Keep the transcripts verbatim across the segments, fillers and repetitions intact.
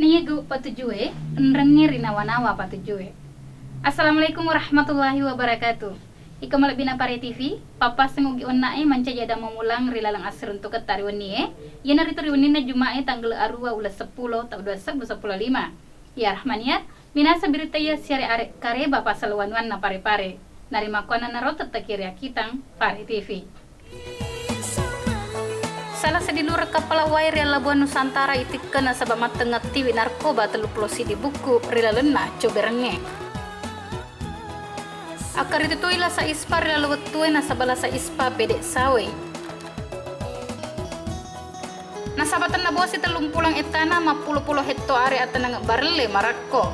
Naiya gau patujue, enrengnge ri nawa-nawa patujue. Assalamualaikum warahmatullahi wabarakatuh. Iko malebbina Pare T V, pappaseng ugi onna'e mancaji ada mamulang ri laleng assiruntuketta ri wennie, iyanaritu ri wenninna Juma'e tanggele arua uleng seppulo tau dua sebbu seppulo lima. Iya Rahmania, minasa birita iya siare are kareba pasal wanuanna Pare-Pare. Narimakkuannanaro tetteki riakkitang Pare T V. Sala seddi lureng kappala wae ri Allabuan Nusantara itikka nasaba mattengnga tiwi narkoba telluppulo siddi bukku ri lalenna accoberengnge. Akkaritutui lasa ispa ri laleng wettue nasaba lasa ispa pede sawei. Nasaba tenna bosi tellumpuleng ettana mappulo-pulo hetto are attenange barelle marakko.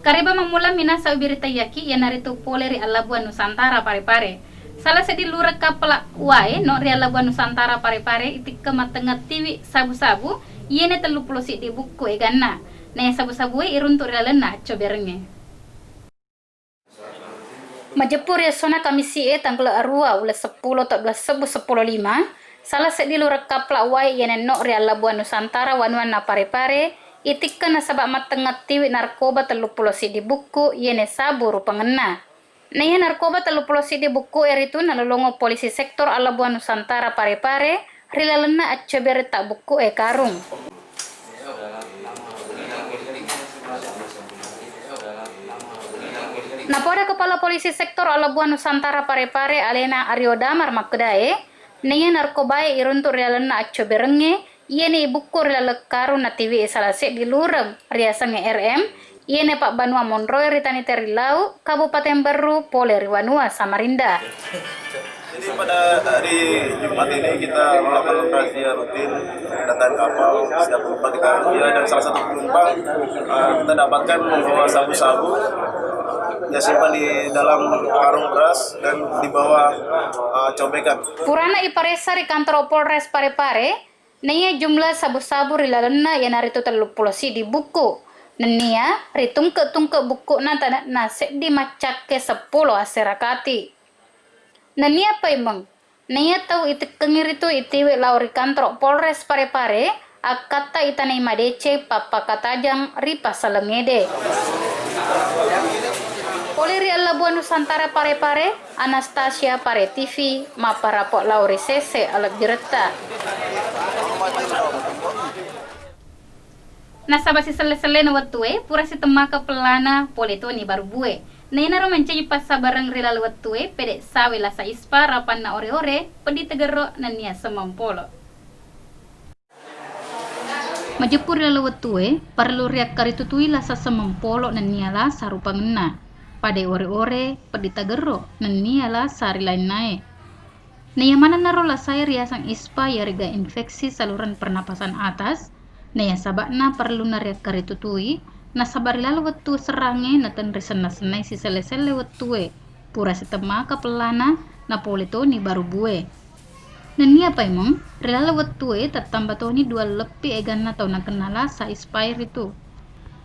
Kareba mammula minasa ubiritaiyaki iyanaritu pole ri Allabuan Nusantara Pare-Pare. Sala seddi lureng kappala wae no ri Allabuan Nusantara Pare-Pare itikka mattengnga tiwi sabu-sabu, iyene telluppulo siddi bukku eganna. Naiya sabu-sabue iruntu ri lalenna accoberengnge. Majeppu ri essona Kamisi'e tanggele arua uleng seppulo tau dua sebbu seppulo lima, sala seddi lureng kappala wae iyanenno ri Allabuan Nusantara wanuanna Pare-Pare, itikka nasaba mattengnga tiwi narkoba telluppulo siddi bukku iyene sabu rupangenna. Naiya narkoba telluppulo siddi bukku eritu nalolongo polisi sektor Allabuan Nusantara Pare-Pare ri lalenna accobereng tabbukku e karung. Napoada Kepala Polisi Sektor Allabuan Nusantara Pare-Pare alena Aryo Damar makkedae, naiya narkobae iruntu ri lalenna accoberengnge, iyeni ibukku ri laleng karung natiwi sala seddi lureng riasengnge R M, iyene pabbanua monroe ri Tanite Rillau, Kabupaten Berru, pole ri wanua Samarinda. Jadi pada hari Jumat ini kita melakukan razia rutin pendataan kapal. Setiap penumpang kita razia dan salah satu penumpang, eh, kita dapatkan membawa sabu-sabu yang simpan di dalam karung beras dan di bawah, eh, cobekan. Purana iparessa ri kantoro Polres Parepare, naiya jumlah sabu-sabu ri lalenna iyanaritu telluppulo siddi bukku. Nennia ri tungke-tungke bukku'na tane'na seddi maccakke seppulo asera kati. Nennia paimeng, naiya tau itekkengngi ritu itiwi lao ri kantoro Polres Parepare, akkatta itanai madeceng pappakatajang ri passalengngede. Pole ri Allabuan Nusantara Parepare, Anastasia Pare T V, mapparapo lao ri sese alebbiretta. Nasaba siselle-sellena wettue, pura sitemmaka pellana, pole toni barubue. Nainaro mancaji passabareng ri laleng wettue, pede sawe lasa ispa, rapanna ore-ore, peddi tegerro, nennia semmeng polo. Majeppu ri laleng wettue, parellu riakkaritutui lasa semmeng polo nennia lasa rupangenna. Pada ore-ore, peddi tagerro, nennia lasa ri lainnae. Naiya manennaro lasae riaseng ispa iyare'ga infeksi saluran pernapasan atas, naiya saba'na parelluna riakkaritutui, nasaba ri laleng wettu serrangnge natenri senna-sennai siselle-selle wettue, pura sitemmaka pellana, napole toni barubue. Nennia paimeng, ri laleng wettue tattamba toni dua leppi eganna tau nakenna lasa ispa ritu.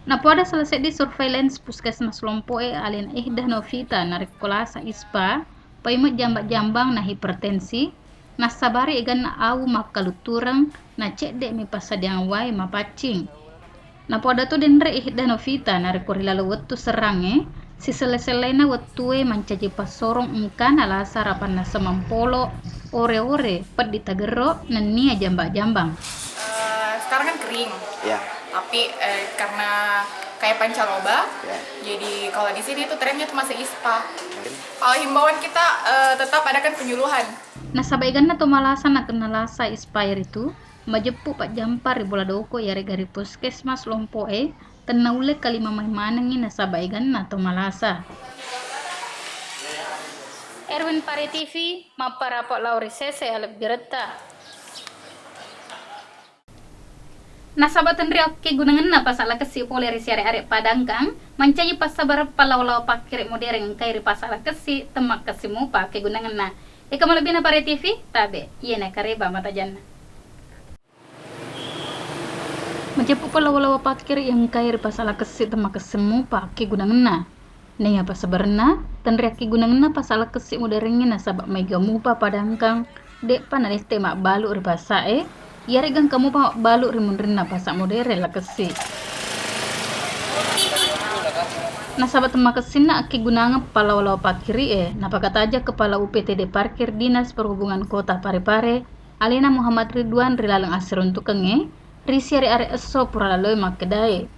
Napoada sala seddi surveillance puskesmas lompo'e alena Ihdah Novita narekko lasa ispa, paimeng jamba-jambang na hipertensi, nassabari eganna awu makkaluttureng, na cedde'mi passadiang wae mapaccing. Napoada to denre Ihdah Novita narekko ri laleng wettu serrangnge, siselle-selleina wettue mancaji passorong engkana lasa rapanna semmeng polo, ore-ore, peddi tagerro, nennia jamba-jambang. Eh, sekarang kan kering. Ya. Tapi, eh, karena kayak pancaroba, ya, jadi kalau di sini tuh trennya tuh masih ispa. Mungkin. Kalau himbauan kita, eh, tetap adakan penyuluhan. Nasaba eganna to malasa nakenna lasa ispa ritu, majeppu pajjampa ri bola doko iyare'ga ri puskesmas lompo'e, tennaulle kalima mai manengngi nasaba eganna to malasa. Erwin Pare T V, mapparapo lao ri sese alebbiretta. Nasaba tenri akkegunangenna pasala kessi pole ri siare-are padangkang, mancaji passabareppa lao-lao pakkere modern engkai ri pasala kessi, temmakkessi mupa akkegunangenna. Eka malebbina Pare T V, tabe, iyena kareba matajanna. Majeppu palawa-lawa pakkiri' iya engkae ri pasala kessi' temmakessing mupa akkegunangenna. Naiya passabarenna, tenri akkegunangenna pasala kessi' moderengnge nasaba' maega mupa padangkang de'pa nadette' mabbalu' ri pasa'e, iyare'ga engka mupa mabbalu' ri munrinna pasa' modereng La Kessi'. Nasaba' temmakessinna akkegunangeng palawa-lawa pakkiri'e, napakataja Kepala U P T D Parkir Dinas Perhubungan Kota Parepare, alena Muhammad Ridwan ri laleng assiruntukengnge, ri siare-are esso pura laloe makkedae.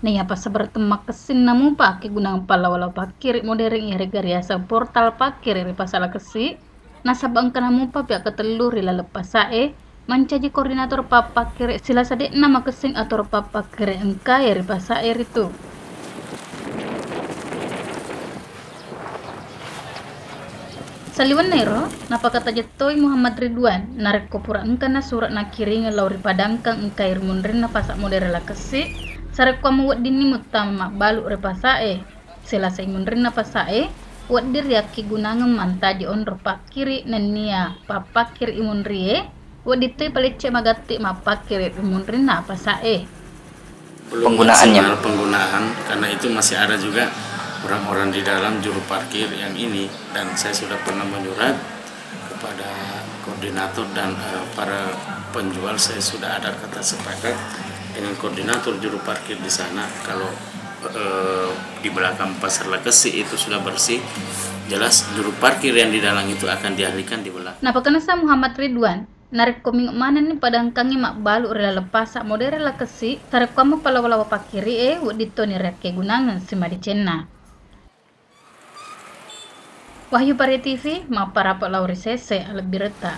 Naiya passabareng temmakessinna mupa akkegunangeng palawa-lawa pakkiri' modereng iyare'ga riaseng portal pakkiri' ri Pasala Kessi', nasaba' engkana mupa pihak ketellu ri laleng pasa'e mancaji koordinator pappakkiri' silasa de'na makessing atoro pappakkiri' engkae ri pasa'e ritu. Saliwenna ero, napakataja toi Muhammad Ridwan, narekko pura engkana sura' nakkiringeng lao ri padangkang engkae ri munrinna pasa' modereng La Kessi', sarekkuammu weddinni muttama mabbalu' ri pasa'e. Silasai munrinna pasa'e, wedding riakkegunangeng mantaji onrong pakkiri' nennia pappakkiri' munrie, wedding toi palecce' magatti' mappakkiri' ri munrinna pasa'e. Belum maksimal penggunaan, karena itu masih ada juga orang-orang di dalam juru parkir yang ini, dan saya sudah pernah menyurat kepada koordinator dan, eh, para penjual, saya sudah ada kata sepakat dengan koordinator juru parkir di sana, kalau, eh, di belakang Pasar La Kessi' itu sudah bersih, jelas juru parkir yang di dalam itu akan dialihkan di belakang. Napakanessa Muhammad Ridwan, narekko minge' manenni padangkangnge mabbalu' ri laleng pasa' modereng La Kessi', sarekkuammu palawa-lawa pakkiri'e, wedding toni riakkegunangeng simadecenna. Wahyu Pare T V, mapparape' lao ri sese alebbiretta.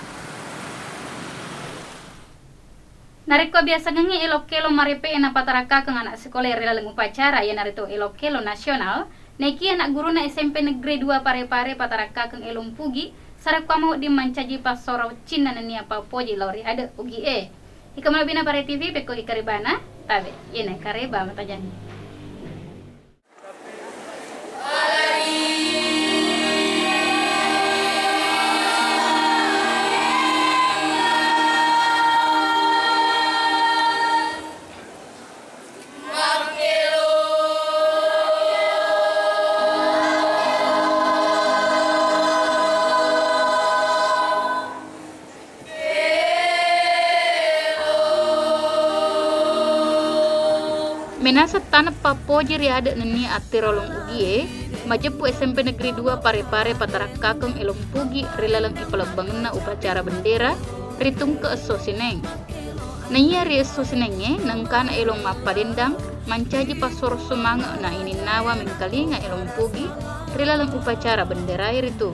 Narekko abiasangengnge elo-kelo marepe'e napatarakkakeng ana' sikolae ri laleng upacara, iyanaritu elo-kelo nasional, naekiya ana' gurunna S M P Negeri dua Pare-Pare patarakkakeng elo mpugi, sarekkuammu wedding mancaji passoro cinna nennia pappoji lao ri ade' ugi'e. Ika malebbina Pare T V, pekkogi karebana, tabe', iyena kareba matajangnge. Menaseng taneng pappoji ri ade' nennia attirolong ugie, majeppu S M P Negeri dua Pare-Pare patarakkakeng elo mpugi ri laleng ipalebbangenna upacara bendera ri tungke' esso Sineng. Naiya ri esso Sinengnge, naengkana elo mappadendang, mancaji passoro sumange' na ininnawa mengkalinga elo mpugi ri laleng upacara benderae ritu.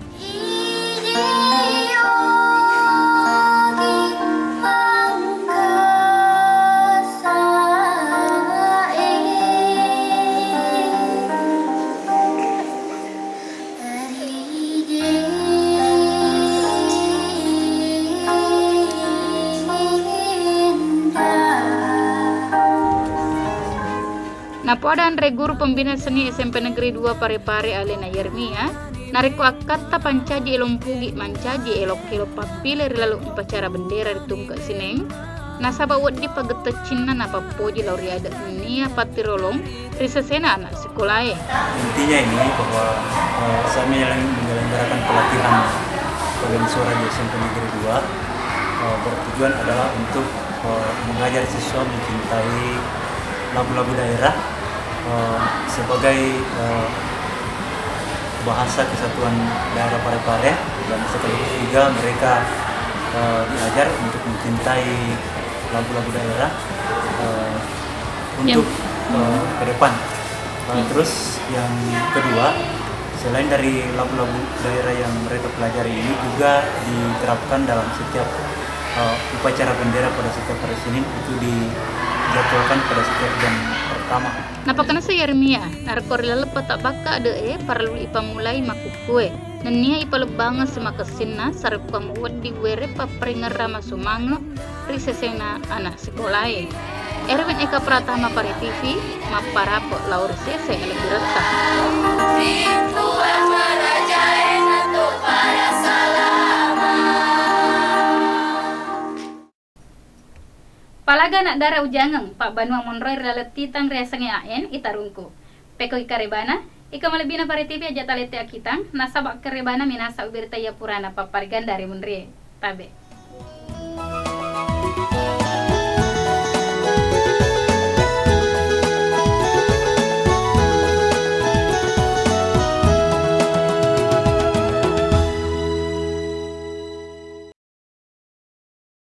Napoada anre guru pembina seni S M P Negeri dua Pare-Pare alena Yeremia, narekko akkatta pancaji elo mpugi mancaji elo-kelo pappile ri laleng upacara bendera ri tungke' Sineng, nasaba' wedding pagetteccinna napappoji lao ri ade' nennia pattirolong ri sesena ana' sikolae. Intinya ini bahwa, eh, saya menyelenggarakan pelatihan paduan suara di S M P Negeri dua, eh, bertujuan adalah untuk, eh, mengajar siswa mencintai lagu-lagu daerah, eh, sebagai, eh, bahasa kesatuan daerah Pare-Pare, dan sekaligus juga mereka, eh, diajar untuk mencintai lagu-lagu daerah, eh, untuk, eh, ke depan. Eh, terus yang kedua, selain dari lagu-lagu daerah yang mereka pelajari ini juga diterapkan dalam setiap, eh, upacara bendera pada setiap hari Senin itu dijadwalkan pada setiap jam pertama. Napakanessa Yeremia, narekko ri laleng patabbakka ade'e parellu ipammulai makkukkue, nennia ipalebbangeng simakessinna sarekkuammu wedding were papparingerrang masumange' ri sesena ana' sikolae. Erwin Eka Pratama, Pare T V, mapparape' lao ri sese alebbiretta. Palaga anak dara ujangeng, pabbanua monroe ri laleng titang riasengnge A N i tarungku. Pekko ikarebana, ika malebbina Pare T V aja talette akitang, nasaba karebana minasa uberita iya purana pappariganda ri munrie. Tabe.